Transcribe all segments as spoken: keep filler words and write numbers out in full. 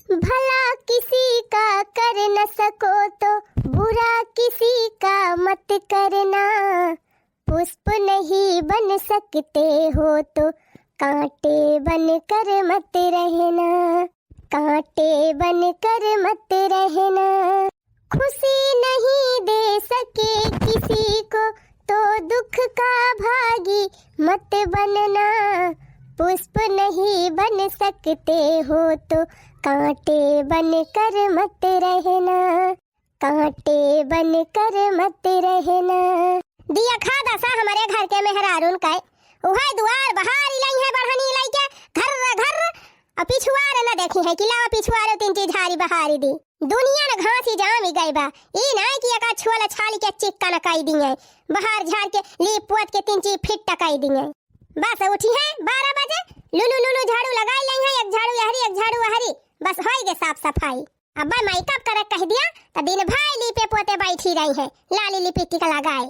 भला किसी का कर न सको तो बुरा किसी का मत करना। पुष्प नहीं बन सकते हो तो कांटे बनकर मत रहना, कांटे बनकर मत रहना। खुशी नहीं दे सके किसी को तो दुख का भागी मत बनना। पुष्प नहीं बन सकते हो तो कांटे बनकर मत रहना, कांटे बनकर मत रहना। दिया खा दसा हमरे घर के मेहरारून कै, उहै दुआर बहारी लइहैं बढ़नी लइके, घर घर, अउ पिछुआर न देखिहैं कि लावा पिछुआर तीन चीज झारी बहारी दी। दुनिया न घासी जामी गइ बा, ई नाहीं कि एका छुअल छाली के चिक्कन कइ दिहैं, बहार झार के लीप पोत के तीन चीज फिट कइ दिहैं। बस उठिहैं बारह बजे, लुलु लुलु झाड़ू लगाइ लइहैं, एक झाड़ू यहरी एक झाड़ू वहरी, बस होइ गे साफ सफाई। अब्बै माई कब करे कहि दिया, त दिन भर लीपे पोते बैठी रहिहैं, लाली लिपिस्टिक लगाए।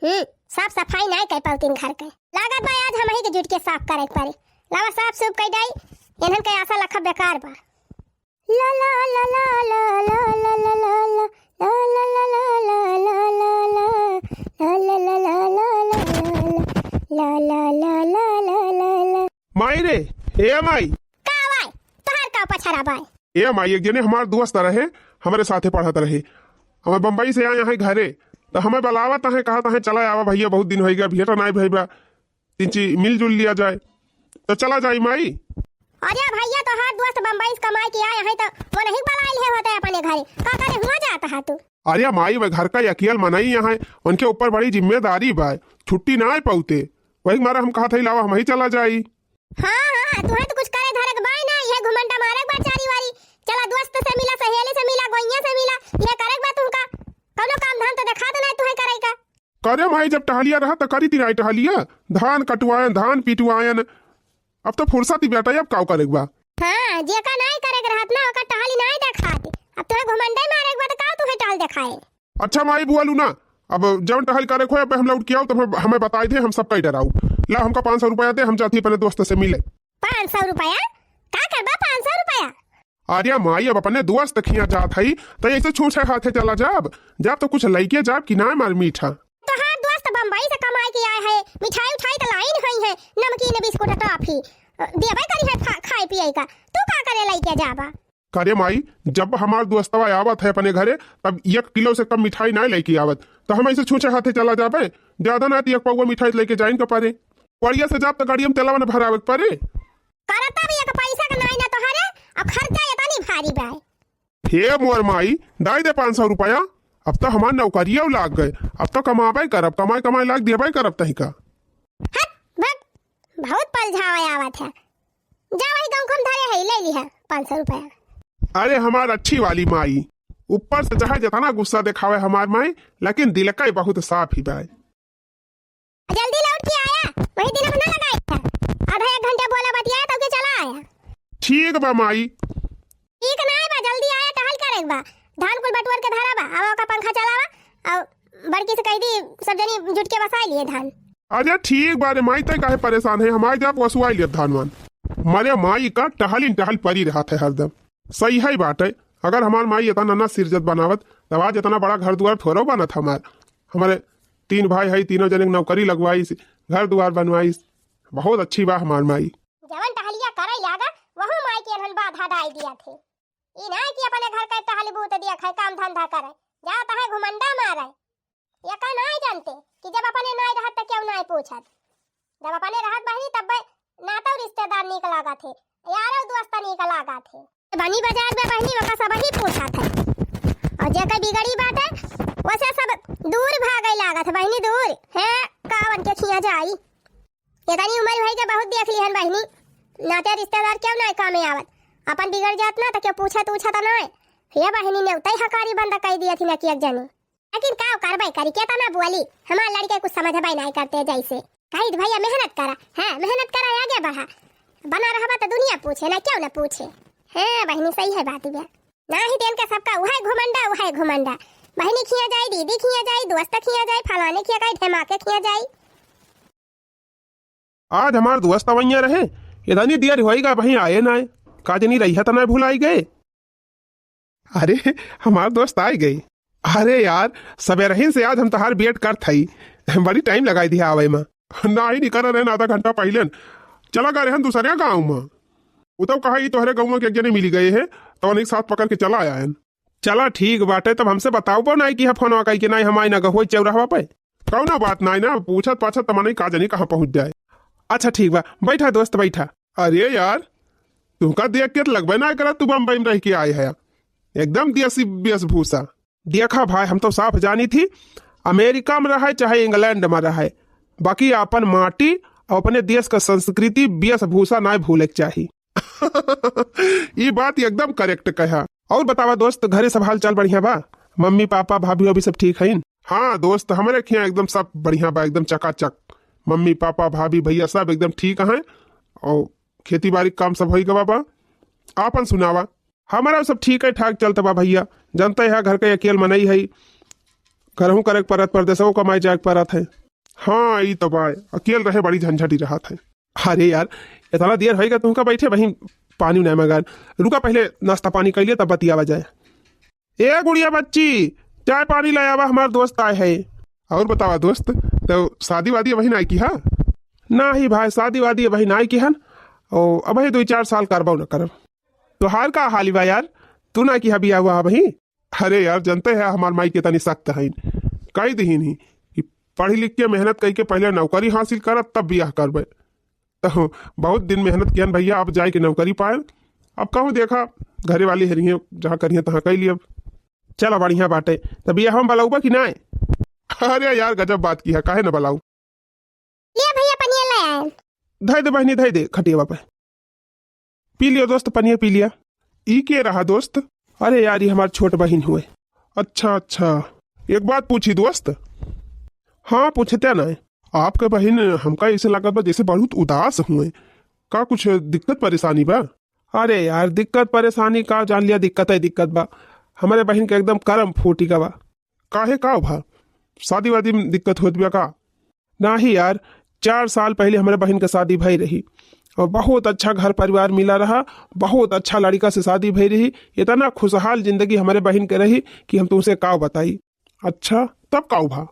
हम्म, साफ सफाई नाहीं कइ पउतिन घर के। लागत बा आज हमहीं के जुटि के साफ करे के परे। लावा साफ सूफ कइ डाई, एन्हन के आसा लखा बेकार बा। ला ला ला ला। माई रे, ए माई। का बाय? तोहार का पछारा बाय? ए माई, एक जने हमार दोस्त रहे, हमरे साथे पढ़त रहे। हमें बम्बई से आए हैं घरे, त हमें बलावत हैं, कहत हैं, "चला आवा भइया, बहुत दिन होइ गा, भेंट नाहीं भइ बा, तिनची मिलजुल लिया जाए।" त चला जाई माई। अरे भइया, तोहार दोस्त बम्बई से कमाइ के आए हैं, त वो नहीं बलाइल है होते अपने घरे, का करे हुआँ जात हा तू? अरे माई, वह घर का अकेल मनई हैं, उनके ऊपर बड़ी जिम्मेदारी बा, छुट्टी नाहीं पउते, वही मारा हम कहत हई, लावा हमहीं चला जाई। हाँ, हाँ, तुहैं त कुछ करे धरे के बाय ना, इहै घुमंडा मारे के बा चारी वारी। चला दोस्त से मिला, सहेली से मिला, गोइयाँ से मिला, इहै करे के बा तुहका। कउनो काम धाम त देखात नाहीं तुहैं करइ का। करे माई, जब टहलिया रहा त करी ती नाहीं टहलिया, धान कटवाएन, धान पिटवाएन, अब त फुर्सत ही बेटा, अब काव करे के बा। हाँ, जेका नाहीं करे के रहत ना, ओका टहली नाहीं देखात। अब तुहैं घुमंडा मारे के बा त काव तुहैं टहल देखाए। अच्छा माई बुआ लूना, अब जउन टहल करे के होय, अब हम लौट के आउब, तब हम, हमें बताइ दे, हम सब कइ डराउब। ला हमका पाँच सौ रुपया दे, हम जाती अपने दोस्त से मिले। पाँच सौ रुपया? का करबा पाँच सौ रुपया? अरे माई, अब अपने दोस्त खियाँ जात हई, त ऐसे छूछे हाथे चला जाब? जाब त कुछ लइके जाब कि नाहीं मार मीठा? तोहार दोस्त बम्बई से कमाइ के आए हैं, मिठाई उठाई त लाइन होइहैं, नमकीन बिस्कुट टॉफी, देबे करिहैं खा-, खाए पिए का। तू का करे लइके जाबा? करे माई, जब हमार दोस्तवा आवत है अपने घरे, तब एक किलो से कम मिठाई नाहीं लइके आवत, त हम ऐसे छूछे हाथे चला जाबे? ज्यादा नाहीं त एक पउवा मिठाई लइके जाइन के परे। गड़िया से जाब त गड़िया में तेलवा न भरावे के परे। करता भी एक पैसा के नाहीं ना तोहरे, अब खर्चा एतनी भारी बा। हे मोर माई, दाई दे पाँच सौ रुपया, अब त हमार नौकरिया लाग गए, अब त कमाबे करब, कमाए कमाए लाग देबे करब तहिका। हट, भग, बहुत पलझावे आवत है। जा वही गमखम धरे है, ले लिहा पाँच सौ रुपया। अरे हमार अच्छी वाली माई, ऊपर से चाहे जितना गुस्सा देखावे हमार माई, लेकिन दिल का बहुत साफ ही बा। जल्दी लौट के आया, वही दिन अपना लगाई था। आधा एक घंटा बोला बतियाया तब के चला आया। ठीक बा माई। ठीक नाहीं बा, जल्दी आया, टहल करे के बा। धान कुल बटुअर के धरा बा, आवा ओका पंखा चलावा, अउ बड़की से कहि दी सब जनी जुट के बसाइ लिए धान। अरे ठीक बा रे माई, तै काहे परेशान है, हम आइ जाब वसुआइ लेब धान वान। मरे माई का टहलिन टहल परी रहत है हरदम। सही है बात है, अगर हमार माई एतना नन्ना सिरजत बनावत, तब आज एतना बड़ा घर दुआर थोड़ो बनत हमार। हमरे तीन भाई है, तीनों जने के नौकरी लगवाइस, घर दुआर बनवाइस, बहुत अच्छी बा हमार माई। जवन टहलिया करे लागा, वहू माई के एनहन बाधा डाइ दिया थे। ई नाहीं कि अपने घर के टहली बूत दिया खाए, काम धंधा करे, जात है घुमंडा मारे। ये का नाहीं जानते कि जब अपने नाहीं रहत त क्यों नाहीं पूछत, जब अपने रहत बहिनी तब नाता रिश्तेदार नीक लागा थे, यारो दोस्त नीक लागा थे। बनी बाजार में बहिनी ओका सब ही पूछत है, अउ जेकर बिगड़ी बात है वैसे सब दूर भागे लागत है बहिनी, दूर है, कावन के खिया जाई। एतनी उमर भई के बहुत देख लिहन बहिनी, नाते रिश्तेदार क्यों ना कामे आवत, अपन बिगड़ जात ना त क्यों पूछत उछत ना। हे बहिनी, नेवतई हकारी बंद कई दिया थी ना कि एक जनी। लेकिन का करबे करी, केतना बोली, हमार लड़के कुछ समझबे नहीं करते जैसे। कही भैया मेहनत करा, हाँ मेहनत करा, आगे बढ़ा, बना रहबा त दुनिया पूछे ना, क्यों ना पूछे। हाँ बहिनी सही है बात बा, ना ही तेन के सबका उहे घुमंडा, उहे घुमंडा, बहिनी खिया जाई, दीदी खिया जाई, दोस्त खिया जाई, फलाने खिया जाई, ढेमाके खिया जाई। आज हमार दोस्त अवैया रहे, इतनी देर होइगा, अबहीं आए नाय। का जनी रहिया त नाय भुलाई गए। अरे, हमार दोस्त आइ गई। अरे यार, सबेरहिन से आज हम तहार wait करत हई, बड़ी time लगाइ दिहा आवइ मा। नाही निकरा रहेन आधा घंटा पहिलेन, चला गा रहेन दुसरे गाँव मा। उ तउ कहा, "ई तोहरे गउँवा के एक जने मिली गए हैं, तो उन्हीं के साथ पकड़ के चला आएन।" चला ठीक बाटे, तब हमसे बताउबो नाही किहा फोनवा कइ के, नाही हम आइ ना गहुआ चौराहवा पे। कउनो बात नाही ना, पूछत पाछत त मनई का जनी कहाँ पहुँच जाए। अच्छा ठीक बा, बैठा दोस्त बैठा। अरे यार, तुमका देख के त लगबे नाही करत तू बम्बई मा रहि के आए हया, एकदम देसी वेशभूषा। देखा भाई, हम तउ साफ जानी थी, अमेरिका मा रहइ चाहे इंग्लैंड मा रहइ, बाकी आपन माटी अउ अपने देश क संस्कृति, वेशभूषा नाही भूले के चाही। ई बात एकदम correct कहा। अउर बतावा दोस्त, घरे सब हाल चाल बढ़िया बा? मम्मी पापा भाभी भाभी सब ठीक हइन? हाँ दोस्त, हमरे खियाँ एकदम सब बढ़िया बा, एकदम चकाचक। मम्मी पापा भाभी भइया सब एकदम ठीक हैं अउर खेती बारी क काम सब होइ गवा बा। आपन सुनावा? हमरा सब ठीक है ठाक चलत बा भइया, जनते है घर के अकेल मनई है, घरहूँ करे के परत, परदेसवो कमाए जाए के परत है। हाँ, ई तो बा, अकेल रहे बड़ी झंझटी रहत है। अरे यार, इतना देर होइगा तुमका बैठे, वहीं पानी उनाए मगान। रुका, पहिले नाश्ता पानी कइ लिया, तब बतियावा जाए। ए गुड़िया बच्ची, चाय पानी ले आवा, हमार दोस्त आए है। अउर बतावा दोस्त, तो शादी वादी अबहीं नाही किहा? नाही भाई, शादी वादी अबहीं नाही किहन। ओ, अबहीं दुइ चार साल करबउ न करब। तोहार का हाल बा यार, तू ना किहा बियाह हुआ अबहीं? अरे यार, जनते है हमार माई के तनी सख्त हइन, कहि दिहिन ही कि पढ़ि लिख के मेहनत कइ के पहिले नौकरी हासिल करब, तब बियाह करबे। तो बहुत दिन मेहनत किहन भइया, अब जाए के नौकरी पाएन। अब कहूँ देखा, घरे वाली हरिहे, जहाँ करिहे तहाँ कइ लियब। चला बढ़िया बाटे, तब बियाह हम बलउबा कि नाही? अरे यार, गजब बात किहा, काहे न बलाऊ? लिया भइया, पनिया ले आएन। धइ दे बहिनी, धइ दे खटियावा पे। पी लियो दोस्त, पनिया पी लिया। ई के रहा दोस्त? अरे यार, ई हमार छोट बहिन हुए। अच्छा अच्छा, एक बात पूछी दोस्त? हाँ, पूछते ना। आपके बहिन हमका ऐसे लागत बा जैसे बहुत उदास हुए, का कुछ दिक्कत परेशानी बा? अरे यार, दिक्कत परेशानी का, जान लिया दिक्कत है, दिक्कत बा। हमरे बहिन के एकदम करम फूटी गवा। काहे, का भा? शादी वादी में दिक्कत होत बिया का? नाही यार, चार साल पहिले हमरे बहिन के शादी भई रही अउर बहुत अच्छा घर परिवार मिला रहा, बहुत अच्छा लड़िका से शादी भई रही, इतना खुशहाल जिंदगी हमरे बहिन के रही कि हम तुमसे का बताई। अच्छा, तब का भा?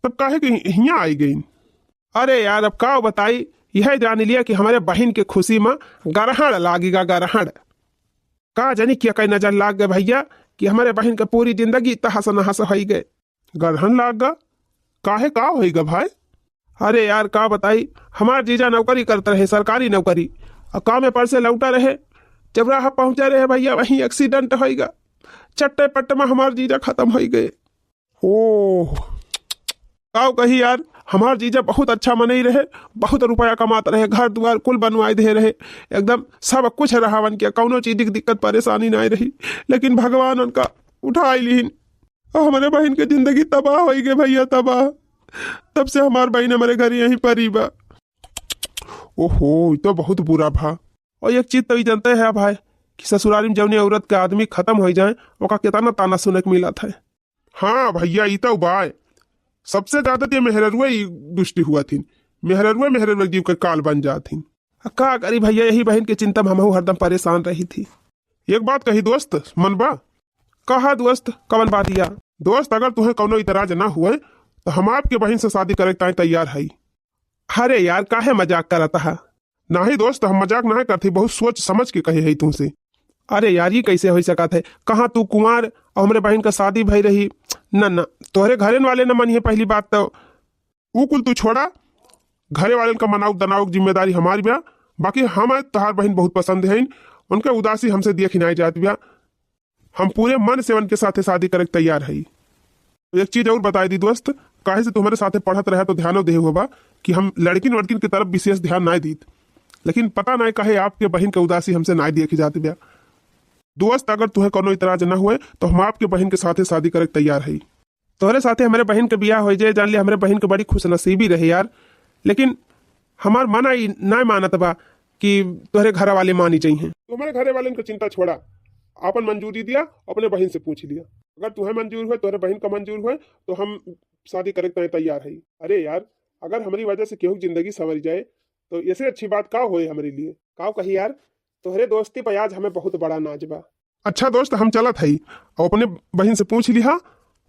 तब काहे के हि-, हियाँ आई गईन? अरे यार, अब का बताई, यह जान लिया कि हमरे बहिन के खुशी मा ग्रहण लागिगा, ग्रहण। का जानी केकई नजर लाग गए भइया कि हमरे बहिन के पूरी जिंदगी तहस नहस होई गए। ग्रहण लाग गा? काहे, का होई गा भाई? अरे यार, का बताई, हमार जीजा नौकरी करत रहे, सरकारी नौकरी, अउर कामे पर से लौटा रहे, जब राह पहुंचा रहे भइया, वहीं accident होई गा। चट्टे पट्ट मा हमार जीजा खतम होई गए। ओह, काव कही यार, हमार जीजा बहुत अच्छा मनई रहे, बहुत रुपया कमात रहे, घर दुआर कुल बनवाए दे रहे, एकदम सब कुछ रहा उनके, कौनो चीज की दिक्कत परेशानी नाहीं रही, लेकिन भगवान उनका उठाई लीन। अउर हमरे बहिन के जिंदगी तबाह होई गए भइया, तबाह। तब से हमार बहिन हमरे घर यहीं परी बा। ओहो, ई तो बहुत बुरा भा। अउर एक चीज तो ई जानते हैं भाई कि ससुरारी में जौने औरत के आदमी खतम होई जाए, ओका कितना ताना सुने के मिलत है। हाँ भइया, ई तो बाय। सबसे ज्यादा ते मेहररुए ई दुष्टी हुआ थीन। मेहररुए, मेहररुए जीव के काल बन जात थीन। आ का करी भइया, यही बहिन के चिंता में हमहू हरदम परेशान रही थी। एक बात कही दोस्त, मन बा? कहा दोस्त, कवन बात या? दोस्त, अगर तुहें कौनो इतराज ना हुए, तो हम आपके बहिन से शादी करे ताईं तैयार हई। अरे यार, काहे मजाक करत हा? नाही दोस्त, हम मजाक नाहीं करत हई, बहुत सोच समझ के कहे हई तुमसे। अरे यार, ई कैसे होई सकत है? कहाँ तू कुंवार अउर हमरे बहिन का शादी भई रही? ना, ना, तोहरे घरेन वाले न मनिहे पहली बात तो। ऊ कुल तू छोड़ा, घरे वालेन का मनाउक दनाउक जिम्मेदारी हमारी बा, बाकी हम तोहार बहिन बहुत पसंद हईन, उनके उदासी हमसे देखी नाहीं जात बा। हम पूरे मन से उनके साथे शादी करे के तैयार हई। एक चीज अउर बताई दी दोस्त, काहे से तुम्हरे साथे पढ़त रहे तो ध्यानो देहे हुआ बा कि हम लड़किन वड़किन की तरफ विशेष ध्यान नाहीं दीत, लेकिन पता नाहीं काहे आपके बहिन के उदासी हमसे नाहीं देखी जात बा। दोस्त, अगर तुहें कौनो इतराज ना हुए तो हम आपके बहिन के साथे शादी करे के तैयार हई। तोहरे साथे हमरे बहिन के बियाह होई जे, जान ले हमरे बहिन के बड़ी खुशनसीबी रहे यार, लेकिन हमार मन ई नाहीं मानत बा कि तोहरे घर वाले मानी जइहें। तू हमरे घरे वालेन के चिंता छोड़ा, आपन मंजूरी दिया, अपने बहिन से पूछ लिया। अगर तुहें मंजूर हुए, तोहरे बहिन का मंजूर हुए, तो हम शादी करे के ताईं तैयार हई। अरे यार, अगर हमरी वजह से केहू की जिंदगी संवर जाए, तो ऐसे अच्छी बात का होए हमरे लिए? काव कही यार, तोहरे दोस्ती पर आज हमें बहुत बड़ा नाज बा। अच्छा दोस्त, हम चलत हई, अउ अपने बहिन से पूछ लिहा,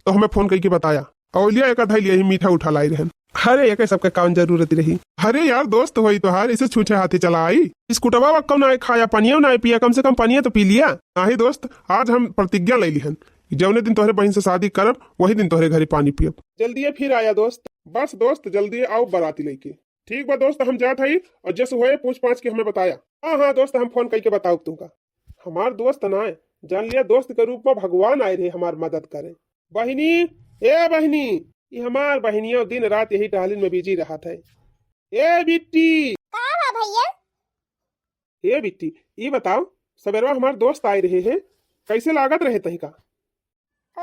तो हमें फोन कइके बताया। अउ लिया एक आधा लिया ही मीठा उठा लाई रहन। अरे, एके सबके कौन जरूरत रही? अरे यार, दोस्त होई तोहार, इसे छूछे हाथे चला आई? स्कूटरवा वा कौन आए खाया, पनिया ना आए पिया, कम से कम पनिया तो पी लिया। नाही दोस्त, आज हम प्रतिज्ञा ले लिहन, जौने दिन तोहरे बहिन से शादी करब, वही दिन तोहरे घरे पानी पियब। जल्दिए फिर आया दोस्त। बस दोस्त, जल्दिए आओ बाराती लेके। ठीक बा दोस्त, हम जात हई, अउ जस होए पूछ पाछ के हमें बताया। हाँ, हाँ दोस्त, हम फोन कइके बताउब तुमका। हमार दोस्त ना है, जान लिया दोस्त के रूप में भगवान आए रहे हमार मदद करे। बहिनी, ए बहिनी, ई हमार बहिनियो दिन रात यही टहलिन में बिजी रहत है। ए बिट्टी। का बा भइया? ए बिट्टी, ई बताओ, सबेरवा हमार दोस्त आए रहे हैं, कैसे लागत रहे तहिका? अ,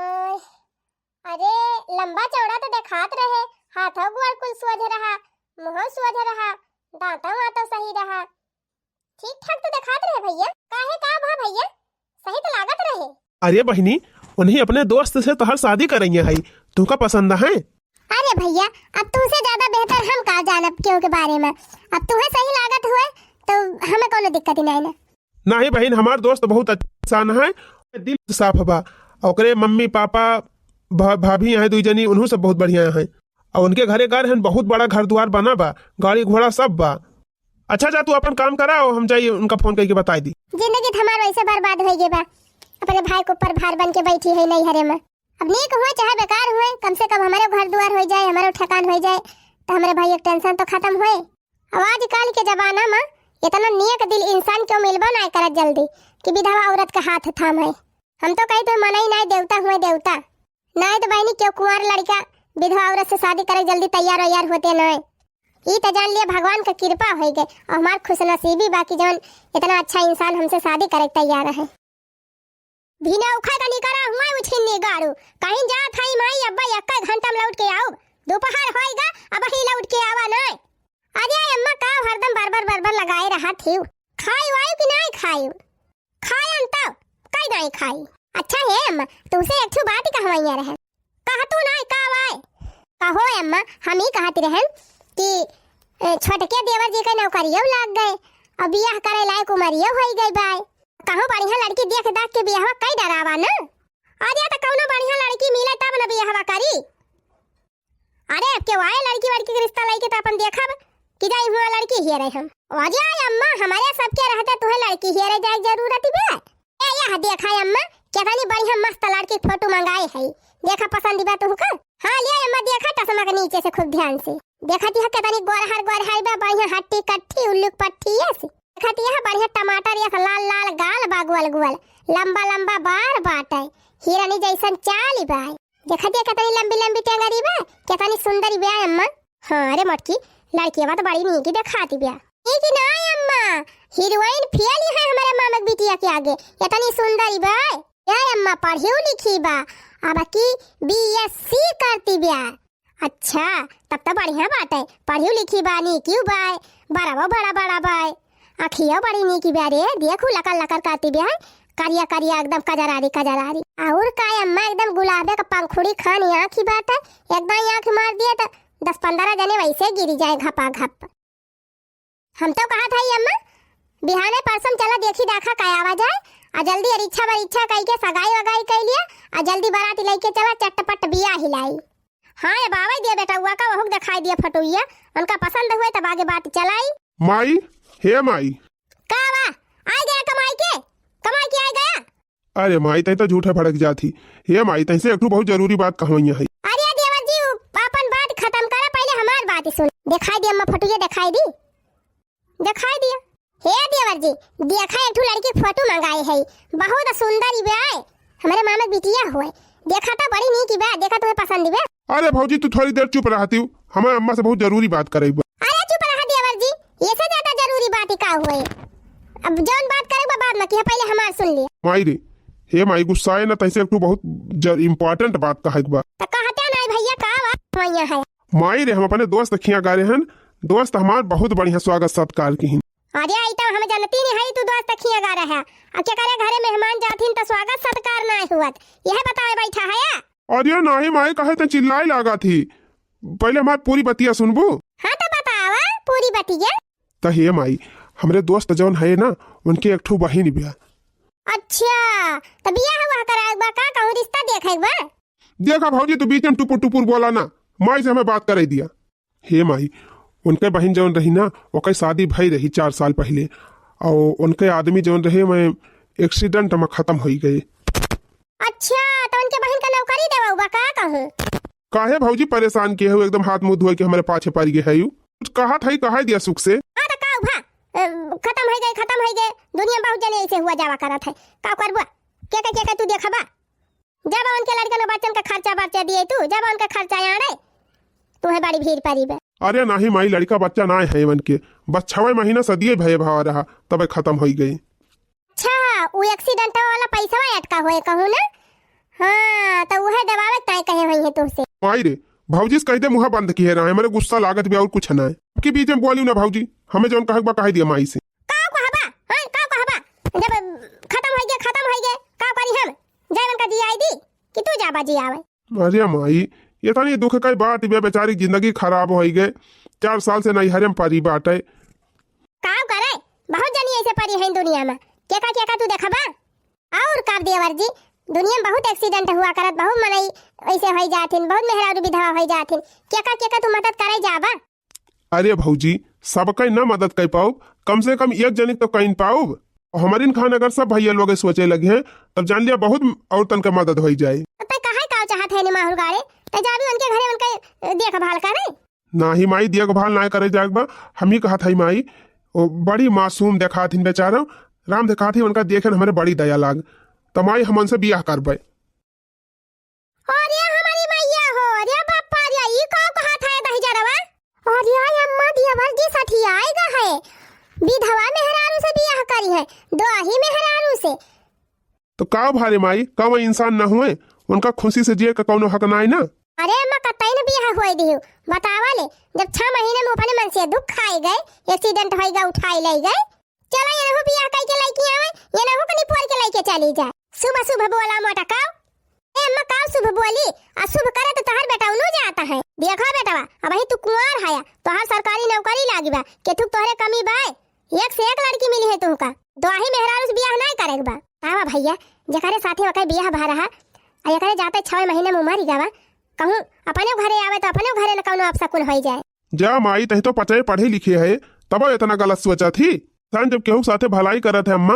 अरे, लंबा चौड़ा तो देखात रहे, हाथो गोड़ कुल सोझ रहा, मुँहो सोझ रहा, दाँतो वाँतो सही रहा, ठीक ठाक तो देखात रहे भइया। काहे, का भा भइया, सही तो लागत रहे। अरे बहिनी, उन्हीं अपने दोस्त से तोहर शादी करइया है, तुहका पसंद है? अरे भइया, अब तुहसे ज्यादा बेहतर हम का जानब केहू के बारे में। अब तुहे सही लागत हुए तो हमें कौनो दिक्कत ही नहीं ना। नाही बहिन, हमार दोस्त बहुत अच्छा इंसान है, दिल साफ बा। ओकरे मम्मी पापा, भा-, भाभी हैं दुई जनी, उन्हों सब बहुत बढ़िया हैं। और उनके घरे घर हैं, बहुत बड़ा घर दुआर बना बा, गाड़ी घोड़ा सब बा। अच्छा जा, तू अपन काम करा, और हम जाई उनका फोन करके बताई दी। जिंदगी तो हमार वैसे बर्बाद हो गई बा, अपने भाई के ऊपर भार बन के बैठी है नैहरे में। अब नीक हुए चाहे बेकार हुए, कम से कम हमारे घर दुआर हो जाए, हमारे ठेकान हो जाए, तो हमारे भाई एक टेंशन तो खत्म हुए। अब आजकल के जमाना में इतना नेक दिल इंसान क्यों मिलबो ना करत जल्दी कि विधवा औरत का हाथ थाम है। हम तो कही तो मनई ना देवता हुए देवता, ना तो बहनी क्यों कुंवार लड़का विधवा औरत से शादी करे जल्दी तैयार वैयार होते ना। ई तो जान लिया भगवान का कृपा हो गए और हमार खुशनसीबी बा कि जौन इतना अच्छा इंसान हमसे शादी करे तैयार है। भिनौखा का निकरा हुआ उछिन्नी गाड़ू। कहीं जात हई माई, अब्बा एक्का घंटा में लौट के आउब। दोपहर होइगा, अबही लौट के आवा नाय। अरे अम्मा, का हरदम बरबर बरबर लगाए रहत हिउ? खाई वाई कि नाय खाई? खायन तब, कई नाय खाई। अच्छा हे अम्मा, तुमसे एक ठो बात कहवैया रहे। कह तू नाय का वाय? कहो अम्मा, हम ही कहत रहन कि, ए, छोटके देवर जी के नौकरियो लाग गए, अब बियाह करे लायक उमरियो होई गई बाय। कहूँ बढ़िया लड़की देख दाख के बियाहवा कई डरावा न। अरे त कौनो बढ़िया लड़की मिले तब न बियाहवा करी। अरे अब के वाए लड़की वड़की के रिश्ता लइके त अपन देखब कि जाई हुआ लड़की हेरे हम। अरे अम्मा, हमारे सबके रहते तुहे लड़की हेरे जाए जरूरत बे? ए यह देखा अम्मा, केतनी बढ़िया मस्त लड़की फोटो मंगाए है, देखा पसंद बा तुहका? हाँ ले अम्मा, देखा चश्मा के नीचे से खूब ध्यान से। देखा तिहा केतनी गोरहर गोरहर बा, बढ़िया हट्टी कट्ठी उल्लुक पट्ठी यस। देखा तिहा बढ़िया टमाटर यस, लाल लाल गाल बा, गोल गोल, लंबा लंबा बार बाटे, हिरनी जैसन चाल बा। देखा तिहा केतनी लंबी लंबी टेंगरी बा, केतनी सुंदर बा अम्मा। हाँ रे मोटकी, लड़किया तो बड़ी नीक देखाती बा। ई कि ना अम्मा, हीरोइन फेल है हमारे मामा के बिटिया के आगे, इतनी सुंदर बा। या अम्मा पढ़ियो लिखी बा, अब की बीएससी करती बा। अच्छा, तब तो बढ़िया बात है, पढ़ियो लिखी बा, नीकियो बा, बड़ावो बड़ा बड़ा बा, अखियो बड़ी नीकी बा रे, देखू लकर लकर करती बा, करिया करिया एकदम कजरारी कजरारी। और का अम्मा, एकदम गुलाबे का पंखुड़ी खान आँखी बाटे, एकदम आँख मार दिए तो दस पन्द्रह जने वैसे गिरी जाए घपा घप। हम तो कहत हई अम्मा, बिहाने परसों चला देखी दाखा का आवा जाए, आ जल्दी अरिच्छा बरिच्छा कई के सगाई वगाई कई लिया, आ जल्दी बाराती लइके चला चटपट बियाह हिलाई। हाँ, अब आवे दिया बेटउआ का, वहुक देखाई दिया फोटोइया, उनका पसंद हुए तब आगे बात चलाई। माई, हे माई। का बा? आइ गया कमाई के? कमाई के आइ गया? अरे माई, तई तो झूठे भड़क जात ही। हे माई, तई से एक ठो बहुत जरूरी बात कहवइया है। अरे देवर जी, उ अपन बात खत्म करा, पहले हमार बात सुन। देखाई दी अम्मा, फोटो ये देखाई दी, देखाई दिया। हे देवर जी, देखा एक ठो लड़की के फोटो मंगाए है, बहुत सुंदर ही बा, हमारे मामा के बिटिया हुए। देखा तो बड़ी नीक बा, देखा तुम्हें पसंद बा। अरे भौजी, तू थोड़ी देर चुप रहती हो, हमारे अम्मा से बहुत जरूरी बात करे बा। अरे चुप रहा देवर जी, ये से ज्यादा जरूरी बात ही का हुए? अब जौन बात करे बा बाद में किहा, पहले हमार सुन लिया। माई रे, हे माई, गुस्साए ना, तैसे एक ठो बहुत जर-, important बात कहे के बा। तो कहते नहीं भैया, का बात भैया है? माई रे, हम अपने दोस्त खिया गा रहे हन, दोस्त हमार बहुत बढ़िया स्वागत सत्कार किहिन। अरे आई तो हम जानती नहीं है, तू दोस्त खिया गा रहा है, आ क्या करे घरे मेहमान जाथिन तो स्वागत सत्कार ना हुआ, यह बतावे बैठा है या? अरे नाही माई, काहे त चिल्लाए लागत ही? पहिले हमार पूरी बतिया सुनबू? हाँ त बतावा पूरी बतिया। त हे माई, हमरे दोस्त जौन है ना, उनके एक ठो बहिन बिया। अ, अच्छा, त बियाह हुआ कराए बा का, कहूँ रिश्ता देखे बा? देखा भौजी, तू बीच में टुपुर टुपुर बोला ना, माई से हमें बात करे दिया। हे माई, उनके बहिन जौन रही ना, ओकर शादी भई रही चार साल पहिले, और उनके आदमी जौन रहे, मैं accident में खत्म होई गए। अच्छा, तो उनके बहिन का नौकरी देवा बा का कहूँ? काहे भौजी परेशान किहे हो, एकदम हाथ मुँह धोए के हमरे पाछे पड़ गए है यू। कुछ कहत है, कहे दिया सुख से। हाँ, तो का भा, अ, खत्म होई गए, खत्म होई गए। दुनिया में बहुत जने ऐसे हुआ जावा करत है, का करबा? के के, के के तू देखबा? जब उनके लड़कन बच्चन का खर्चा बर्चा दिए तू, जब उनका खर्चा आड़े, तुम्हें बड़ी भीड़ पड़ी बे। अरे नाही माई, लड़का बच्चा ना है इवन के, बस छवे महीना सदिये भये भावा रहा, तबे खत्म होई गई। अच्छा, उ accident वाला पैसवा अटका होए कहूँ ना? हाँ, तो उहे दबावे ताई कहे होई है तुमसे। माई रे, भौजी से कह दे मुँह बंद किहे रहे, मेरे गुस्सा लागत भी और कुछ ना है। आपके बीच में बोली ना भौजी, हमें जौन कहे बा कह दिया माई से। का कहबा? हाँ, का कहबा? जब खत्म होई गए, खत्म होई गए, का करी हम? जाए उनका जियाई दी कि तू जाबा जियावे? अरे माई, इतनी दुख कई बात बे, बेचारी जिंदगी खराब होई गए, चार साल से नैहरे में परी बाटे। का करे, बहुत जनी ऐसे परी है दुनिया में, केका केका तू देखबा? और का देवर जी, दुनिया में बहुत accident हुआ करत, बहुत मनई ऐसे होई जाथिन, बहुत मेहरारू विधवा होई जाथिन, केका केका तू मदद करे जाबा? अरे भौजी, सबके न मदद कर पाउब, कम से कम एक जने तो कइन पाउब। हमरिन खान अगर सब भैया लोग सोचे लगे हैं, तब जान लिया बहुत औरतन के मदद होई जाए। तो तै काहे का चाहत है नी माहुर गाड़े? तै जाबी उनके घरे उनके देखभाल करे? नाही माई, देखभाल ना करे जाए बा, हम ही कहत है माई, ओ बड़ी मासूम देखात हिन बेचारा, राम देखात ही उनका देखे न हमरे बड़ी दया लाग, तो माई हम उनसे बियाह करबे। अरे हमारी मैया हो, अरे बापा रे, ई का कहत है दहिजरवा? अरे अम्मा, देवर जी सठियाए गा है, विधवा मेहरारू से बियाह करी है, दोही मेहरारू से। तो का भारे माई, का वो इंसान न हुए? उनका खुशी से जिए का कौनो हक नाई ना? अरे अम्मा, कतई न बियाह होए दिहु, बतावा ले, जब छह महीने में अपने मन से दुख खाए गए, accident होई गए, उठाई ले गए, चला, एनहु बियाह कई के लइके आवे, एनहु के निपोर के लइके चली जा। शुभ शुभ बोला मोटकाऊ। ए अम्मा, काऊ शुभ बोली? अशुभ करे तो तोहर बेटा उनु जाता है। देखा बेटवा, अबही तू कुंवार हया, तोहर सरकारी नौकरी लागी बा, केथुक तोहरे कमी बा? एक से एक लड़की मिली है तुहका। दोही मेहरारू से बियाह नाई करे के बा। तावा भैया, जेकरे साथे ओकर बियाह भा रहा, आ एकरे जाते छह महीने में मरी गवा, कहूँ अपने घरे आवे तो अपने घरे न कौनो अपशकुन होई जाए। जा माई, तही तो पचे पढ़े लिखे है, तबो इतना गलत सोचत ही। इंसान जब केहू के साथे भलाई करत है अम्मा,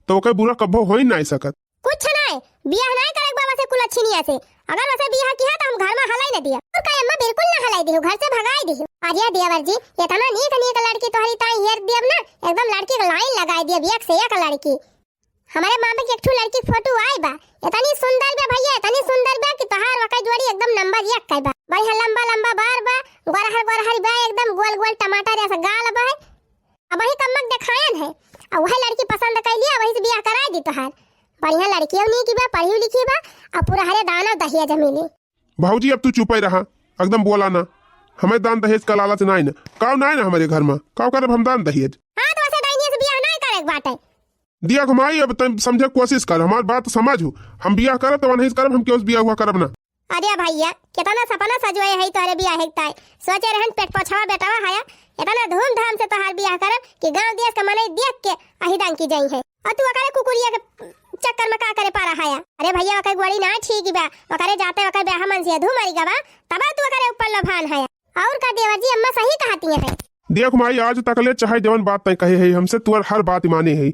तो ओकर बुरा कब्बो हो ही नाई सकत। कुछ नाई, बियाह नाई करे के बा वसे कुलच्छिनिया से। अगर वसे बियाह किहा तो हम घर में हलाई न दिया। और का अम्मा, बिल्कुल ना हलाई दिहु, घर से भगाई दिहु। अरे देवर जी, इतना नीक नीक लड़की तोहरी ताई हेर दियब ना, एकदम लड़की के line लगाई दियब, एक से एक लड़की। हमरे मामा के एक ठो लड़की के फोटो आई बा, इतनी सुंदर बा भैया, इतनी सुंदर बा कि तोहार वका जोड़ी एकदम नंबर एक के बा। बढ़िया लंबा लंबा बार बा, गोरहर गोरहर बा, एकदम गोल गोल टमाटर जैसा गाल बा। अबही कम्मक देखायन है, आ वही लड़की पसंद कैली, वही से बियाह कराई दी तोहार। बढ़िया लड़की नीक बा, पढ़ी लिखी बा, आ पूरा हरे दाना दहिया जमीली। भौजी, अब तू चुपे रहा, एकदम बोला ना। हमें दान दहेज का लालच नाई ना। काव नाई ना हमरे घर में, काव करब हम दान दहेज? हाँ, तो वसे डाइनिया से बियाह नाई करे के बाटे। दिया घुमाई, अब तुम समझे के कोशिश कर, हमार बात समझ हो। हम बियाह करब तो नहीं करब, हम केहू से बियाह हुआ करब ना। अरे भैया, कितना सपना सजवाए है तोहरे बियाह के ताई। सोचे रहन पेट पोछवा बेटवा हया, इतना धूमधाम से तोहार बियाह करब कि गांव देश के मनई देख के अहिदान की जाई है। और तू ओकरे कुकुरिया के चक्कर में का करे पड़ा हया? अरे भैया, ओकर गोड़ी ना ठीक बा, ओकरे जाते ओकर ब्याह मन से अधू मरी गवा, तब तू ओकरे ऊपर लोभान हया। और का देवर जी, अम्मा सही कहती है। देख माई, आज तक ले चाहे जवन बात तय कहे है हमसे, तुअर हर बात माने है,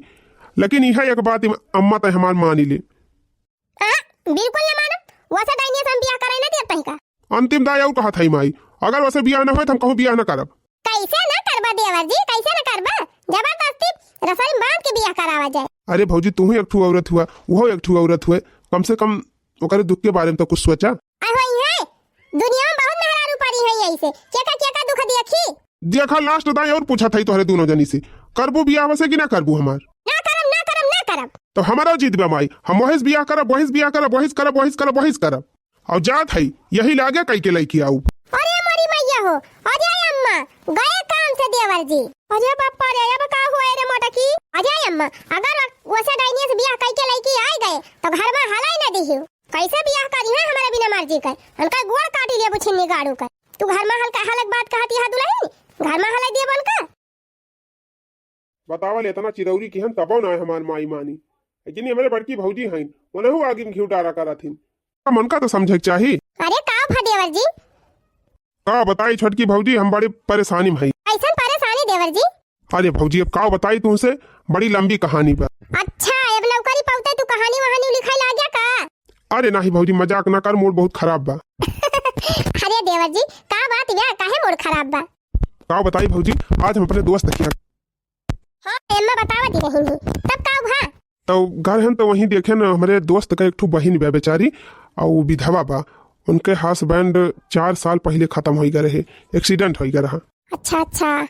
लेकिन यह एक बात इम-, अम्मा तय हमार मानी ले। आ, बिल्कुल ना मानब, वसे डाइनिया से हम बियाह करे ना देब तही का। अंतिम दाय और कहत है माई, अगर वसे बियाह ना होए तो हम कहूँ बियाह ना करब। कैसे ना करबा देवर जी, कैसे ना करबा? जबरदस्ती रसोई में बांध के बियाह करावा जाए। अरे भौजी, तू ही एक ठू औरत हुआ, वो एक ठू औरत हुए, कम से कम ओकरे दुख के बारे में तो कुछ सोचा। आ होई है, दुनिया में बहुत मेहरारू पड़ी है ऐसे, केका केका दुख देखी। देखा, last दाई और पूछत है तोहरे दोनों जनी से, करबू बियाह वसे कि ना करबू हमार? ना करब, ना करब, ना करब। तो हमारा जीत बा माई, हम वही से बियाह करब, वही से बियाह करब, वही से करब, वही से करब, वही से करब। और जात है, यही लागे कई के लइके आऊ। अरे मोरी मैया हो, अरे अम्मा, गए काम से देवर जी। अरे पप्पा रे, अब का हुआ रे मोटकी? अरे अम्मा, अगर वसे डाइनिया से बियाह कई के लइके आए गए, तो घर में हलाई ना दिहियो। कैसे बियाह करी है हमारे बिना मर्जी के? उनका गोड़ काटी लेबू छिन्नी गाड़ू के। तू घर में हल्का हलक बात कहती है दुल्हन, घर में हलाई देबन का? बतावल इतना चिरौरी किहन तबो ना हमार माई मानी। लेकिन ये हमरे बड़की भौजी हईन, उनहू आगी में घिउ डारा करत हिन। हम उनका तो समझे के चाही। अरे का भा देवर जी? का बताई छोटकी भौजी, हम बड़ी परेशानी में हई। ऐसन परेशानी देवर जी? अरे भौजी, अब का बताई तुमसे, बड़ी लंबी कहानी बा। अच्छा, अब नौकरी पावते तू कहानी वहानी लिखाई लाग गया का? अरे नाही भौजी, मजाक ना कर, मूड बहुत खराब बा। अरे देवर जी, का बात बा, काहे मूड खराब बा? का बताई भौजी, आज हम अपने दोस्त के यहाँ हाँ, एम्मा बतावत ही रही, तब का हुआ? तो घर हन तो वहीं देखे न, हमरे दोस्त का एक ठो बहिन बा बेचारी, और वो विधवा बा। उनके हस्बैंड चार साल पहले खत्म होइ गए रहे, एक्सीडेंट होइ गए रहा। अच्छा, अच्छा।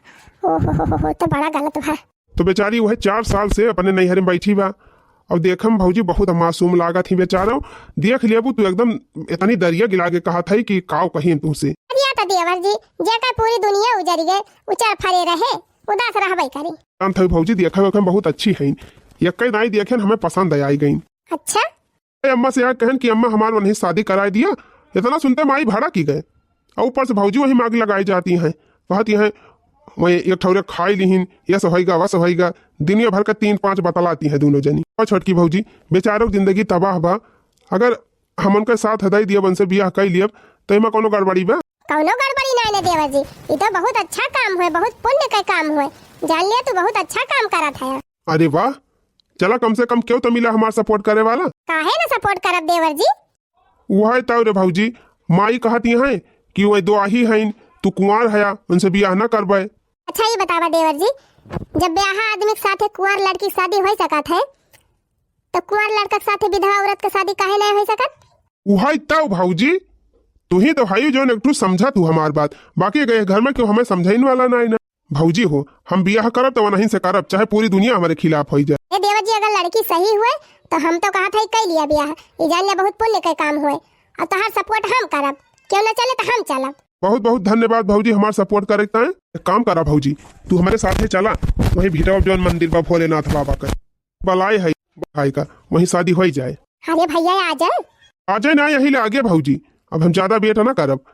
ओहो हो हो हो, तो बड़ा गलत बा। तो बेचारी वह चार साल से अपने नैहर में बैठी बा। और देखम भौजी, बहुत मासूम लागत ही बेचारा। देख लेबू तू, एकदम इतनी दरिया गिला के कहत है कि काव कहीं तुमसे। अरे या तो देवर जी, जेकर पूरी दुनिया उजर गए, उ चार फरे रहे, उदास रहबे करी। जानत हई भौजी, देखे वेखे में बहुत अच्छी हईन। यक्के दाई देखेन, हमें पसंद आई गईन। अच्छा? ए, अम्मा से यहाँ कहन कि अम्मा, हमार वहीं शादी कराए दिया। इतना सुनते माई भड़क ही गए। और ऊपर से भौजी वहीं मांग लगाई जाती हैं, कहती हैं, "वहीं एक ठौरे खाई लिहिन, ये सब होइगा, वह सब होइगा।" दुनिया भर का तीन पांच बतलाती हैं दोनों जनी। और छोटकी भौजी, बेचारों की जिंदगी तबाह बा। अगर हम उनके साथ हदाई दियब, उनसे बियाह कई लियब, तो एमा कोनो गड़बड़ी बा? कौनो गड़बड़ी नाई न देवर जी, ई तो बहुत अच्छा काम हुए, बहुत पुण्य के काम हुए। जान लिया तू बहुत अच्छा काम करत है। अरे वाह, चला कम से कम केहू तो मिला हमार सपोर्ट करे वाला। काहे न सपोर्ट करब देवर जी? वह तौ रे भौजी, माई कहती हैं कि वह दुआही हैं, तू कुंवार हया, उनसे बियाह न करबे। अच्छा ये बतावा देवर जी, जब ब्याहा आदमी के साथे कुंवार लड़की के शादी हो सकत है, तो कुंवार लड़का के साथे विधवा औरत के शादी काहे नहीं हो सकत? उहाई तौ भौजी, तू ही तो हई जौन एक ठू समझत हू हमार बात, बाकी गए घर में क्यों हमें समझाइन वाला नाई ना। भौजी हो, हम बियाह करब तो वनहिन से करब, चाहे पूरी दुनिया हमारे खिलाफ होई जाए। ए देवर जी, अगर लड़की सही हुए तो हम तो कहत है कई लिया बियाह, ई जान ले बहुत पुण्य के काम हुए, और तोहार सपोर्ट हम करब, क्यों न चले तो हम चलब। बहुत बहुत धन्यवाद भौजी हमार सपोर्ट करे के ताए। एक काम करा भौजी, तू हमारे साथे चला, वहीं भिटवा जौन मंदिर बा भोलेनाथ बाबा का, बलाए है भाई का, वहीं शादी होई जाए। अरे भैया, आ जाए। आ जाए ना, यही ले आगे भौजी, अब हम ज्यादा वेट ना करब।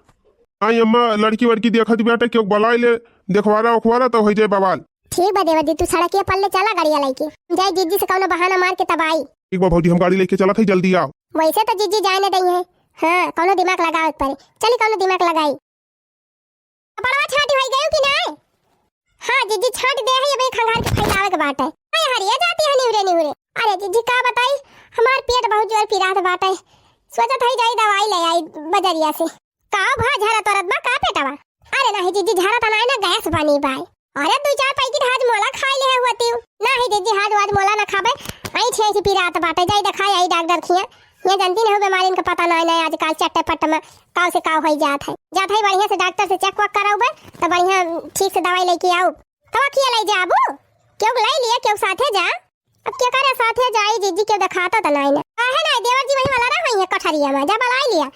आई अम्मा, लड़की वड़की देखत बाटे, क्यों बलाए ले, देखवारा उखवारा तो हो जाए बवाल। ठीक बा देवर जी, तू सड़किया पल्ले चला गाड़िया लेके। जाए जिज्जी से कौनो बहाना मार के तब आई। ठीक बा भौजी, हम गाड़ी लेके चलत हई, जल्दी आओ। वैसे तो जिज्जी जाए न दई है। हाँ, कौनो दिमाग लगावे के पड़े। चली कौनो दिमाग लगाई। कपड़वा छाटी होई गयो कि नाय? हाँ जिज्जी, छाट दे है, अबे खंगार के फैलावे के बाटे। अरे हरिया जाती है निहुरे निहुरे। अरे जिज्जी का बताई, हमार पेट बहुत जोर पिरात बाटे। सोचत हई जाई दवाई ले आई बजरिया से। का भा झरत औरत बा का पेटवा? अरे नाही जिज्जी, झरत नाय ना, गैस बनी बाय। अरे दू चार पैकेट हाजमोला खाई ले होती। नाही जिज्जी, हाज वाजमोला ना खाबे। आई छे छे पिरात बाटे, जाई देखाई आई डॉक्टर खिया। ये जानती नहीं हो बीमारी इनका पता नाय ना आजकल चट्टे पट्ट में काव से काव होई जात है। जात है बढ़िया से डॉक्टर से चेक वेक कराउबे, तो बढ़िया ठीक से दवाई लेके आउब। तब खिया ले जाबू? क्यों ले लिया, क्यों साथे जा? अब क्या करे साथे जाई जिज्जी, क्यों दिखाता तो नाई ना। काहे ना देवर जी वही वाला रहा है कठरिया में, जा बलाई लिया।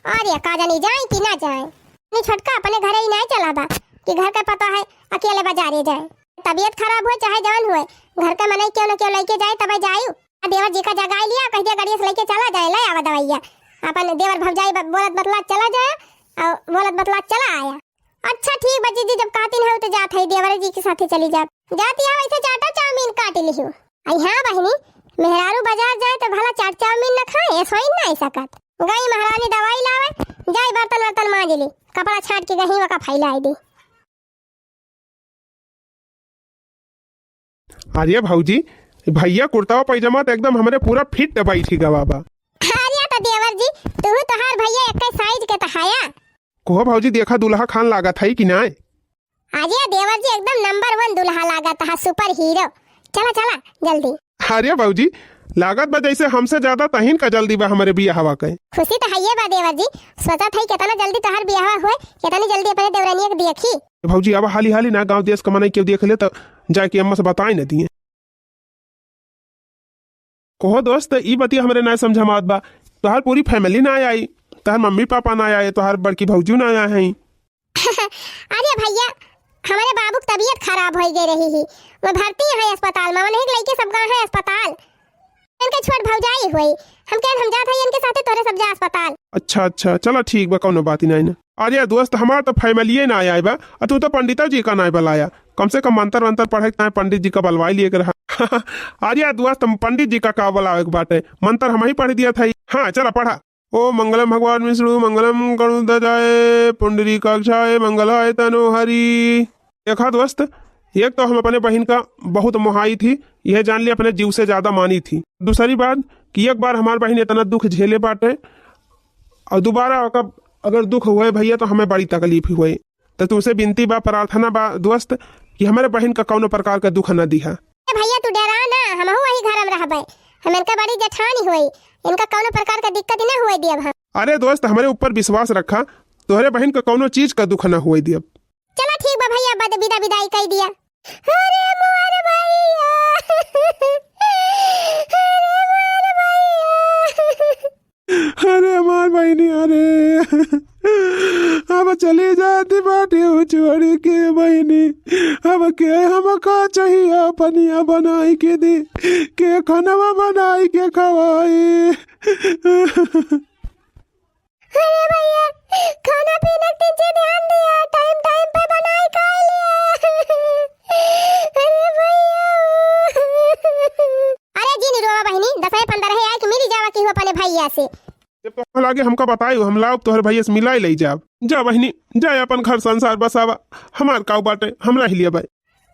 अरे का जानी जाए कि ना जाए। नहीं छोटका अपने घरे ही नहीं चला बा कि घर का पता है अकेले बाजारे जाए। तबीयत खराब हुए चाहे जवन हुए, घर का मनई क्यों न क्यों लेके जाए तबे जायु। आ देवर जी का जगाई लिया, कह दिया गाड़ी से लेके चला जाए, ले आवा दवाइया। अपन देवर भौजाई ब-, बोलत बतलात चला जाए और बोलत बतलात चला आया। अच्छा ठीक बा जिज्जी, जब कहतीन हो तो जात है देवर जी के साथे चली जात। जाती है वैसे चाटा चाउमीन काट लिहू। आई हाँ बहिनी, मेहरारू बाजार जाए तो भला चाट चाउमीन न खाए, ऐसा ही ना ऐसा कहत। गई महारानी दवाई लावे, जाई बर्तन वर्तन मांज ली, कपड़ा छाट के गही वका फैलाई दी। अरे भौजी, भैया कुर्ता पैजामा तो एकदम हमरे पूरा फिट बैठी गवा बा। अरे तो देवर जी, तू तोहार भैया एक साइज के तो हया। कोहो भौजी, देखा दुल्हा खान लागत है कि नाय? अरे देवर जी, एकदम नंबर वन दुल्हा लागत है, सुपर हीरो। चला चला जल्दी। अरे भौजी, लागत बा जैसे हमसे ज्यादा तहिन का जल्दी बा हमरे बियाहवा के। खुशी तो हइये बा देवर जी, सोचत है कितना जल्दी तोहार बियाहवा हुए, कितनी जल्दी अपने देवरनिया के देखी। भौजी, अब हाली हाली ना गांव देश का मनई केहू देख ले तो जाके अम्मा से बताए न दिए। कोहो दोस्त, ई बतिया हमरे ना समझ में आवत बा। तोहार पूरी फैमिली ना आई, तोहार मम्मी पापा ना आए, तोहार बड़की भौजी ना आए हैं। अरे भैया, हमारे बाबू की तबीयत खराब हो गई रही ही, वो भर्ती है अस्पताल में, वहीं लइके सब गए हैं अस्पताल। इनके छोट भौजाई हुई, हम कहे हम जात है इनके साथे तोरे सब जा अस्पताल। अच्छा अच्छा, चला ठीक बा, कौनो बात ही नहीं ना। अरे दोस्त, हमार तो फैमिलिये ना आए बा, आ तू तो पंडिता जी का ना बलाया। कम से कम मंत्र वंत्र पढ़े के ताए पंडित जी का बलवाई लिए के रहा। अरे दोस्त, हम पंडित जी का का बोलावे के बाटे, मंत्र हमही पढ़ दिया था। हाँ, चला पढ़ा। ओम मंगलम भगवान विष्णु, मंगलम गरुड़ध्वजाय, पुंडरीकाक्षाय, मंगलाय तनोहरी। देखा दोस्त, एक तो हम अपने बहिन का बहुत मोहाई थी, यह जान लिया अपने जीव से ज्यादा मानी थी। दूसरी बात कि एक बार हमार बहिन इतना दुख झेले बाटे, और दोबारा ओका अगर दुख हुए भैया तो हमें बड़ी तकलीफ हुए। तो तुमसे विनती बा, प्रार्थना बा दोस्त, कि हमारे बहिन का कौनो प्रकार का दुख न दिहा। ए भैया, तू डरा ना, हमहू वही घर में रहबे। हम इनका बड़ी जेठानी होई, इनका कौनो प्रकार का दिक्कत न होए दियब हम। अरे दोस्त, हमरे ऊपर विश्वास रखा, तोहरे बहिन का कौनो चीज का दुख न होए दियब। चला ठीक बा भैया, बद-, विदा विदाई कई दिया। अरे मोर भैया, अरे मोर भैया। अरे हमार बहिनी, अरे अब चली जाती बाटी उ छोड़ी के बहिनी। अब के हमका चाहिए पनिया बनाई के दी, के खनवा बनाई के खवाई। अरे भैया, खाना पीना के नीचे ध्यान दिया, टाइम टाइम पे बनाई खा लिया। अरे भैया। अरे जिन रोवा बहिनी, दसहे पंद्रहे आए कि मिली जावा केहू अपने भैया से। जब तोहरा लागे हमका बताई, हम लाओ तोहरे भैया से मिलाई ले जाब। जा बहिनी, जा अपन घर संसार बसावा, हमार काऊ बाटे, हम रह लिया भाई।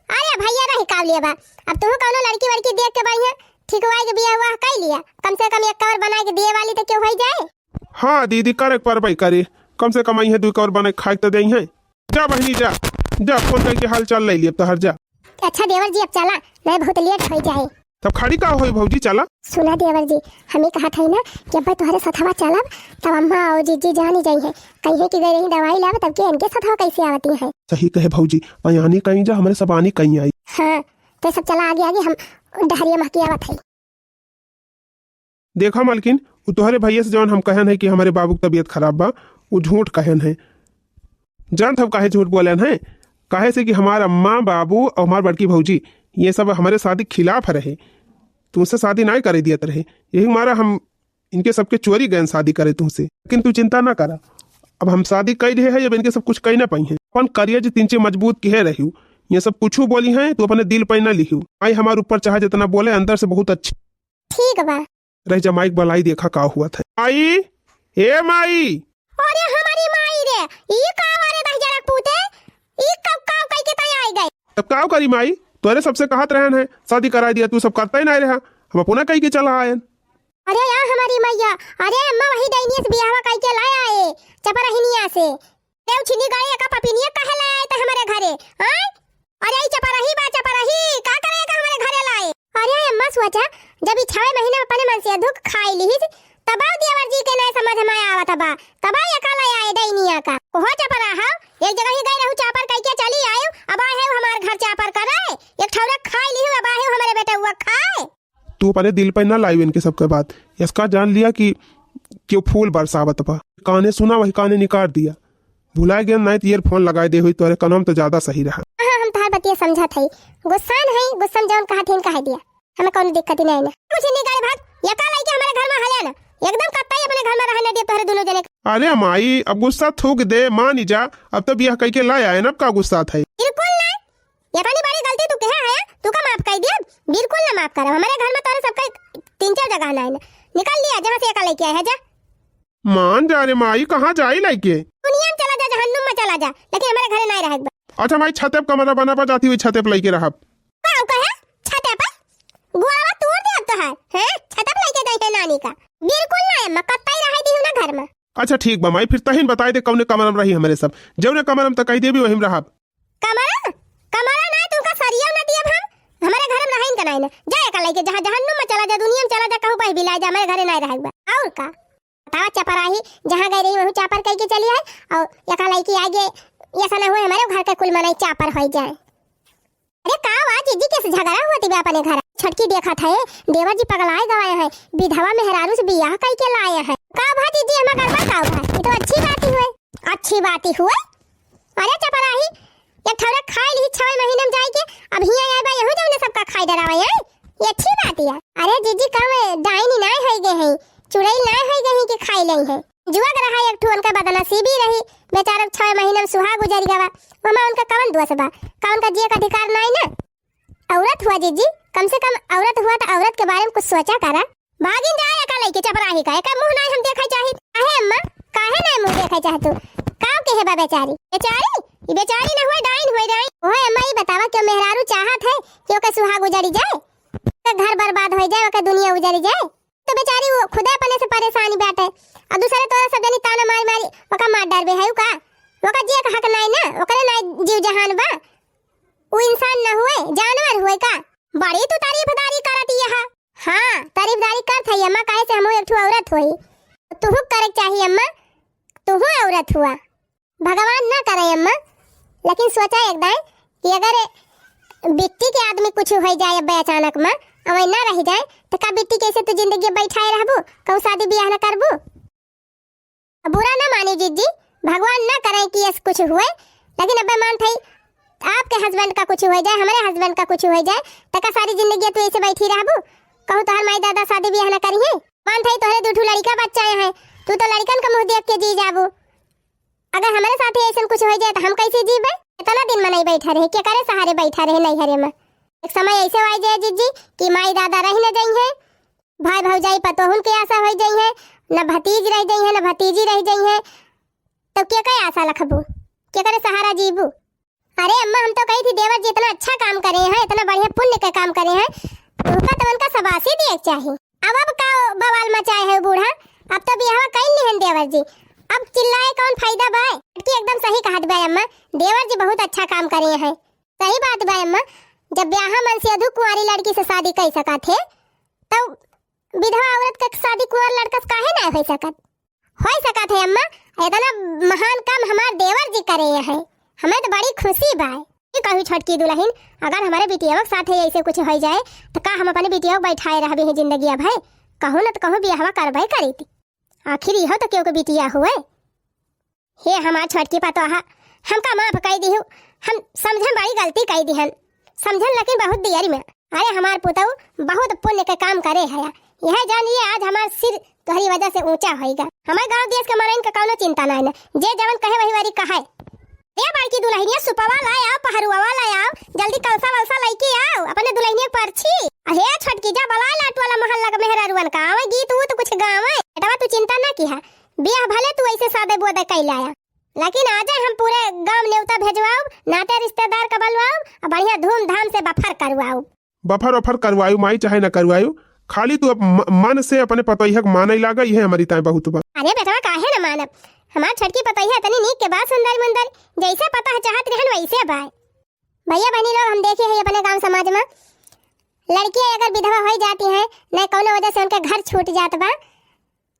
अरे भैया रही काव लिया बा, अब तुहू कौनो लड़की वड़की देख के बढ़िया ठीक हुआ के बिया हुआ कई लिया, कम से कम एक कवर बनाए के दिए वाली तो क्यों हो जाए। हाँ दीदी, करे के परबे करे, कम से कम इहे दुई कवर बनाए खाए के तो देई है। जा बहिनी जा, जा फोन करके हाल चाल ले लिया तोहर जा। अच्छा देवर जी, अब चला, नहीं बहुत लेट हो जाए। तब खड़ी का होई भौजी, चला। सुना देवर जी, हम ही कहत हई ना कि अब तोहरे सथवा चलब, तब अम्मा और जीजी जानी जाई है, कही है कि गई रही दवाई लावे, तब के इनके सथवा कैसे आवती है। सही कहे भौजी, अयानी कहीं जा, हमरे सब आनी कहीं आई। हाँ, तो सब चला आगे आगे, हम डहरिया महकी आवत हई। देखा मालकिन, उ तोहरे भैया से जौन हम कहन है कि हमरे बाबू के तबीयत खराब बा, उ झूठ कहन है। जानत हव काहे झूठ बोलन है? काहे से कि हमार अम्मा, बाबू और हमार बड़की भौजी ये सब हमरे शादी के खिलाफ रहे, तुमसे शादी नाय करे दियत रहे, यही मारा हम इनके सबके चोरी गयन शादी करे तुमसे। लेकिन तू चिंता ना करा, अब हम शादी कई रहे हैं, अब इनके सब कुछ कई ना पाई हैं। अपन करिया जो तिनचे मजबूत किहे रहियो, ये सब कुछ बोली हैं, तू अपने दिल पे ना लिहियो। आई हमार ऊपर चाहे जितना बोले, अंदर से बहुत अच्छी। ठीक बा। रह जा, माई के बुलाई, देखा का हुआ था। आई, ए माई। अरे हमारी माई रे, ई का वारे दहिजरा पूते, ई कब काव कई के तय आई गई। तब काव करी माई, तोरे सबसे कहत रहन है, शादी कराई दिया, तू सब करता ही नहीं रहा, हम अपना कई के चला आयन। अरे या हमारी मैया, अरे अम्मा वही डैनिया से बियाहवा कई के लाया है, चपरहिनिया से। देव छिनी गए का पपिनिया काहे लाए आए ते हमरे घरे, आय? अरे ई चपरही बा चपरही, का करे का हमरे घरे लाए? अरे अम्मा सोचा, जब ई छवे महीना में अपने मन से दुख खाई लिहिस, तब देवर जी के नए समझ में आवत बा, तब ये का लाए आए डैनिया का। ओहो चपरा हव, एक जगह ही गए रहू चापर कई के चली आयो, अब आए है हमार घर चापर करे, एक ठौरा खाई लिहू, अब आए है हमरे बेटउआ खाए। तू अपने दिल पे ना लाइव इनके सबके बात। इसका जान लिया कि क्यों फूल बरसावत बा। काने सुना वही काने निकाल दिया। भुला गया नहीं तो ईयरफोन लगाए दे हुई तोरे कनम तो ज्यादा सही रहा। हाँ, हम तोहार बतिया समझत हई। गुस्सान हई, गुस्सा में जौन कहा थीन कह दिया। हमें कौनो दिक्कत ही नहीं ना। कुछ नहीं करे भाग। ये का लइके हमारे घर में हले ना। एकदम कत्ता ही अपने घर में रहने दे तोहरे दोनों जने। अरे माई, अब गुस्सा थूक दे, मान ही जा। अब तो बियाह कई के लाया है ना, अब का गुस्सा था? बिल्कुल ना। ये इतनी बड़ी गलती तू कहे है, तू का माफ कर दिया? बिल्कुल ना माफ करब। हमारे घर में तोरे सबका तीन चार जगह ना है ना। निकल लिया जहाँ से एका लइके आए है, जा। मान जा रे माई, कहाँ जाई लइके? दुनिया में चला जा, जहन्नुम में चला जा, लेकिन हमारे घरे नहीं रहे। अच्छा माई, छते पे कमरा बना पा जाती हुई, छते पे लइके रहब। का कहे? छते पे? गोड़वा तोड़ दे अब तो है, हैं? छते पे लइके जाई है नानी का। बिल्कुल ना अम्मा, कत्ता ही रहे दी ना घर में। अच्छा ठीक बा माई, फिर तहिन बताई दे कौने कमरा में रही हमारे सब। जौने कमरा में तो कह देबी वही में रहब। कमरा? कमरा ना, तुमका सरिया ना दियब हम। हमारे घर में रहन का नहीं ना। जा एका लइके जहाँ जहन्नुम में चला जा, दुनिया में चला जा, कहूँ पर भी ला जा, हमारे घरे नहीं रहे बा। और का? बतावा चपराही, जहाँ गए रही वहू चापर कह के चली आए, और एका लइके आगे ऐसा ना हुए हमारे घर के कुल मनई चापर हो जाए। अरे का वा जीजी, कैसे झगड़ा हुआ तिबे अपने घर? छटकी देखत है, देवर जी पगलाए गवाए हैं, विधवा मेहरारू से बियाह कई के लाए हैं। का भा जीजी, हमार गड़बड़ का भा? ये तो अच्छी बात ही हुए। अच्छी बात ही हुए? अरे चपराही, एक ठौरा खाए ली छह महीने में जाए के, अब हियां आए बा, यहू जौने सबका खाए डरावे हैं। ये अच्छी बात है। अरे जीजी, कम डाइन नाय होई गए हैं, चुड़ैल नाय होई गए हैं कि खाए ले हैं। जुआ के रहा एक ठो उनका बदनसीबी रही, बेचारा छह महीने में सुहाग गुजर गवा, ओमा उनका कवन दोष बा? का उनका जिए का अधिकार नाय ना? औरत हुआ जीजी, कम से कम औरत हुआ त औरत के बारे में कुछ सोचा करा। भागिन जाए एका लइके चपराही का, एका मुँह नाहीं हम देखा चाहित। काहे अम्मा, काहे नाहीं मुँह देखा चाहतू? काव के है बा बेचारी? बेचारी? ई बेचारी न हुए, डाइन हुए, डाइन। ओहे अम्मा, ई बतावा, क्यों मेहरारू चाहत है कि ओके सुहाग उजड़ी जाए, ओके घर बर्बाद होइ जाए, ओके दुनिया उजड़ी जाए? तो बेचारी वो खुदे अपने से परेशानी बाटे, और दूसरे तोरा सब जनी ताना मारी मारी ओका मार डारबे है का? ओका जिए का हक नाहीं ना, ओकरे नाहीं जीव जहान बा। वो इंसान न हुए, जानवर हुए का? बड़ी तू तारीफदारी करत यह। हाँ, तारीफदारी करत है अम्मा, काहे से हमहू एक ठो औरत होई। तुहू करे के चाही अम्मा, तुहू औरत हुआ। भगवान ना करे अम्मा, लेकिन सोचा एक दाई कि अगर बिट्टी के आदमी कुछ होइ जाए अब्बे अचानक मा, अवै ना रह जाए, त का बिट्टी के ऐसे तू जिंदगी बैठाए रहबू? कहूँ शादी बियाह ना करबू? अब बुरा ना मानी जीजी, भगवान ना करे कि ऐसे कुछ हुए, लेकिन अब्बे मान थई आपके husband का कुछ होइ जाए, हमरे husband का कुछ होइ जाए, त का सारी जिंदगी तू ऐसे बैठी रहबू? कहूँ तोहर माई दादा शादी बियाह ना करिहे? मान थई तोहरे दू ठो लड़िका बच्चा हैं, तू तो लड़िकन का मुँह देख के जी जाबू। अगर हमरे साथे ऐसन कुछ होइ जाए त हम कैसे जीबे? इतना दिन मनई बैठा रहे, केकरे सहारे बैठा रहे नैहरे मा? एक समय ऐसे आइ जाए जीजी कि माई दादा रहि न जइहें, भाई भौजाई पतोहुन के आशा होइ जइहें, न भतीज रह जइहें, न भतीजी रह जइहें, तब केकर आशा रखबू? केकरे सहारा जीबू? अरे अम्मा, हम तो कही थी देवर जी इतना अच्छा काम करे हैं, इतना बढ़िया पुण्य का काम करे हैं, उनका तो उनका शाबाशी दिए के चाही। अब, अब का बवाल मचाए है बूढ़ा? अब तो बियाहवा कइल निहन देवर जी, अब चिल्लाए कौन फायदा बा? छोटकी एकदम सही कहत बा अम्मा, देवर जी बहुत अच्छा काम करे हैं। सही बात बा अम्मा, जब ब्याहा मनसेधू कुंवारी लड़की से शादी कइ सकत है, तब विधवा औरत के शादी कुंवार लड़का से काहे ना होइ सकत? होइ सकत है अम्मा, इतना महान काम हमार देवर जी करे हैं, हमें तो बड़ी खुशी बा। ई कहू छोटकी दुलहिन, अगर हमरे बिटियवा के साथे ऐसे कुछ होइ जाए, त का हम अपने बिटियवा के बैठाए रहबे हैं जिंदगी भर? कहूँ न त कहूँ बियाहवा करबे करीत। आखिर इहो त केहू के बिटिया हुए। हे हमार छोटकी पतोहा, हमका माफ कइ दिहु, हम समझन बड़ी गलती कइ दिहन, समझन लेकिन बहुत देरी मा। अरे हमार पुतऊ बहुत पुण्य के काम करे है, यह जान लिए आज हमार सिर तोहरी वजह से ऊँचा होइगा। हमार गाँव देश के मनइन के कौनो चिंता नाहीं ना, जे जवन कहे वही वारी कहे। रे बड़की दुलहिनिया, सुपवा लाए आओ, पहरुआ लाए आओ, जल्दी कलसा वलसा लइके आओ, अपने दुलहिनिया के परछी। अहे छोटकी, जा बलाए ला टोला मोहल्ला के मेहरारुअन का, आवे गीत ऊत कुछ गावे। बेटवा तू चिंता ना किहा, बियाह भले तू ऐसे सादे बोदे कइ लाया, लेकिन आजे हम पूरे गाँव नेवता भेजवाउब, नाते रिश्तेदार का बलवाउब, आ बढ़िया धूमधाम से बफर करवाउब। बफर वफर करवायु माई चाहे न करवायु, खाली तू अप-, म-, मन से अपने पतोहिया के माने लागा, इहे हमरी ताईं बहुत बा। अरे बेटवा, काहे न मानब? हमार छोटकी पतोहिया इतनी नीक के बा, सुंदर मुंदर, जैसे पतोह चाहत रहन वैसे बा। भैया बहनी लोग, हम देखे हैं अपने गाँव समाज मा लड़कियाँ अगर विधवा होइ जाती हैं, न कौनो वजह से उनके घर छूट जात बा,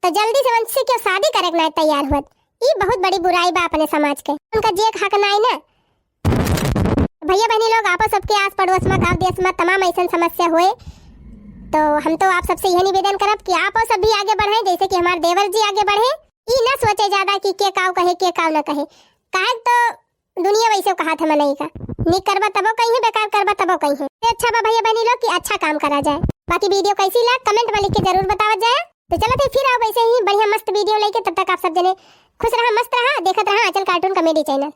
तो जल्दी से उनसे क्यों शादी करे के नाहीं तैयार हुअत? ई बहुत बड़ी बुराई बा अपने समाज के। उनका जिए के हक नाहीं ना। भैया बहनी लोग, आपो सबके आस पड़ोस मा, गाँव देश मा तमाम ऐसन समस्या होए, तो हम तो आप सबसे यह निवेदन करब कि आपो सब भी आगे बढ़ें, जैसे कि हमार देवर जी आगे बढ़े। ई ना सोचे ज्यादा कि के काव कहे, के काव ना कहे, काहे तो दुनिया वैसे कहत है मनई का, नीक करबा तबो कहिहें, बेकार करबा तबो कहिहें। तो अच्छा बा भैया बहनी लोग कि अच्छा काम करा जाए। बाकी video कैसी लाग comment मा लिख के जरूर बतावा जाए। तो चलत है फिर आउब ऐसे ही बढ़िया मस्त video लइके, तब तक आप सब जने खुश रहा, मस्त रहा, देखत रहा आँचल cartoon comedy channel।